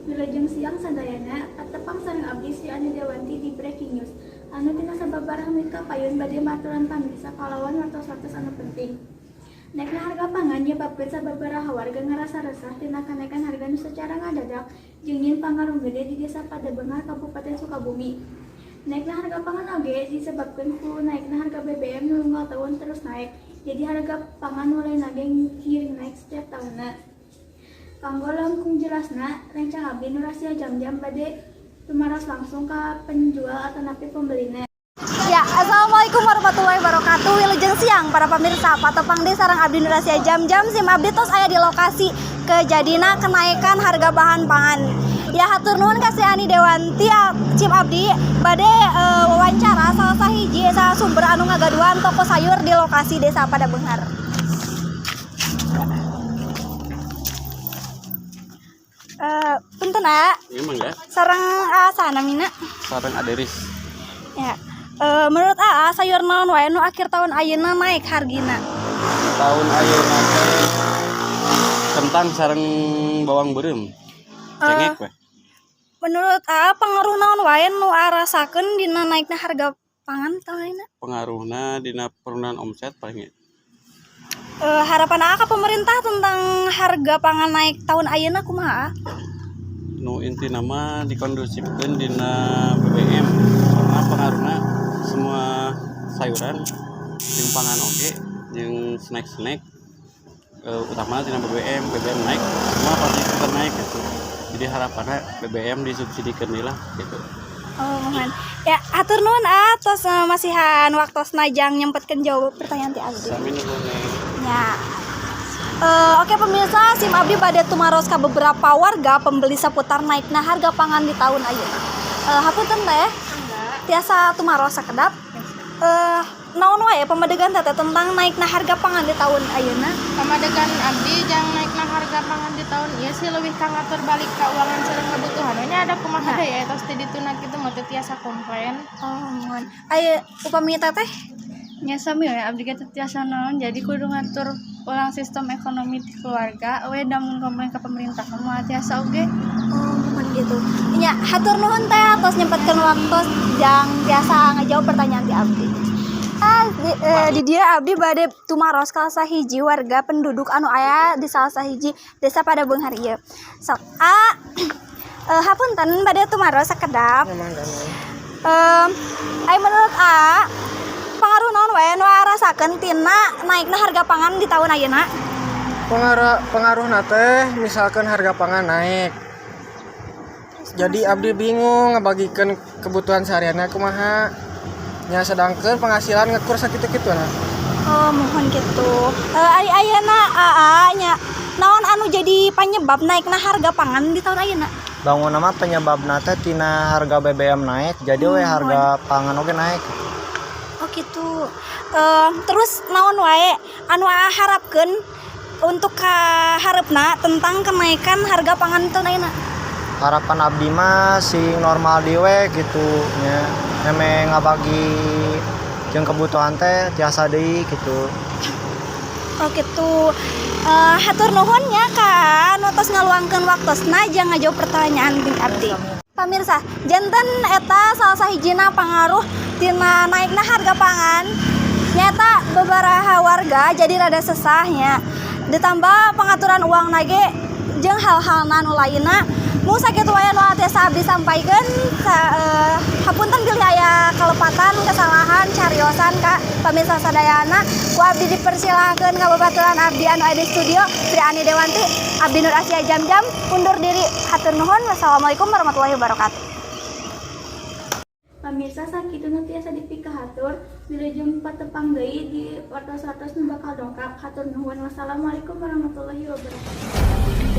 Wilujeng siang sadayana, patepang sareng abdi Sri Ani Dewanti di Breaking News. Anu tina sababaraha menit kapayun bade maturan pamirsa kalawan wartos-wartos anu penting. Naikna harga pangan nyebabkeun sababaraha warga ngarasa resah tina kenaikan harga nu secara ngadadak jeung nyieun pangaruh gede di Desa Padabeunghar, Kabupaten Sukabumi. Naikna harga pangan oge disebabkeun ku naikna harga BBM nu unggal tahun terus naik. Jadi harga pangan mulai ge ngiring naik setiap tahunna. Kanggo langkung jelasna, rencang abdi Nur Asia Jam-Jam bade tumaros langsung ka penjual atanapi pembelina. Ya, assalamualaikum warahmatullahi wabarakatuh. Wilujeng siang para pemirsa. Patepang deui sareng abdi Nur Asia Jam-Jam, sim abdi tos aya di lokasi kejadina kenaikan harga bahan pangan. Ya, hatur nuhun ka Sri Ani Dewanti, sim abdi bade wawancara salah sahiji salah sumber anu ngagaduhan toko sayur di lokasi Desa Padabeunghar. Punten, ah. Emang ya, Sareng saha namina? Sareng Aderis. Ya. Menurut AA, sayur naon wae nu akhir tahun ayeuna naik hargina? Tahun ayeuna teh kentang sareng bawang beureum. Cengek we. Menurut AA, pengaruh naon wae nu AA rasakeun dina naikna harga pangan tahun ayeuna? Pengaruhna dina penurunan omset paling ya. Harapan AA ke pemerintah tentang harga pangan naik tahun ayeuna kumaha, AA? Nu intina mah dikondusifkeun dina BBM. Karena pengaruhna semua sayuran jeung pangan oge jeung snack-snack, utama tina BBM. BBM naik, semua pasti ikutan naik gitu. Jadi harapannya BBM disubsidikan deui lah gitu. Oh, muhun. Ya, hatur nuhun, A, tos masihan waktosna jang nyempetkeun jawab pertanyaan ti abdi. Sami nuhun, Neng. Ya. Oke pemirsa, sim abdi bade tumaros ka beberapa warga pembeli seputar naikna harga pangan di tahun ayeuna. Hapunten, Teh. Tiasa tumaros sakedap? Naon wae pamadegan Teteh tentang naikna harga pangan di tahun ayeuna? Pamadegan abdi jang naikna harga pangan di tahun ieu sih leuwih ka ngatur balik keuangan sareng kebutuhan we nya, ada kumaha deui tos ti dituna kitu mah teu tiasa komplain. Oh, muhun. Aya upami Teteh? Nya, sami we, abdi ge teu tiasa naon, jadi kudu ngatur ulang sistem ekonomi di keluarga we, da mun komplain ke pemerintah mah tiasa oge. Oh, muhun gitu. Nya, hatur nuhun, Teh, atos nyempetkeun waktos jang tiasa ngajawab pertanyaan ti abdi. Ah, di dieu abdi bade tumaros ka salah sahiji warga penduduk anu aya di salah sahiji Desa Padabeunghar ieu. Sok, hapunten, bade tumaros sakedap. Ai menurut A, pengaruh naon wae nu rasakeun tina naikna harga pangan di tahun ayeuna? Pengaruh teh misalkan harga pangan naik, jadi abdi bingung ngebagikan kebutuhan sehariannya kumaha nya, sedangkan penghasilan ngekur sakitu-kitu nah. Oh, muhun gitu. Ari ayeuna AA nya, naon anu jadi penyebab naikna harga pangan di tahun ayeuna? Bangun nama penyebab teh tina harga BBM naik, jadi we harga pangan oge naik. Oh, gitu. Terus naon wae anu AA harapkeun untuk kaharepna tentang kenaikan harga pangan tahun ayeuna? Harapan abdi mah sing normal deui we gitu nya, meme ngabagi jeung kebutuhan teh tiasa deui gitu. Oh, gitu. Hatur nuhun nya ka nu tos ngaluangkeun waktosna jang ngajawab pertanyaan ti abdi. Pamirsa, janten eta salah sahijina pangaruh tina naikna harga pangan nyata beberapa warga jadi rada sesahnya, ditambah pengaturan uang nage jeung hal-hal nu lainna. Mu sakitu wae nu tiasa abdi sampaikan. Hapunten bilih aya kalepatan, kesalahan cariosan ka pamirsa sadayana. Ku abdi dipersilahkeun ka babaturan abdi anu aya di studio, Sri Ani Dewanti. Abdi Nur Asia Jam-Jam undur diri, hatur nuhun, wassalamualaikum warahmatullahi wabarakatuh. Pamirsa, sakitu nu tiasa dipikahatur. Wilujeng patepang deui di wartos-wartos nu bakal dongkap. Hatur nuhun, wassalamualaikum warahmatullahi wabarakatuh.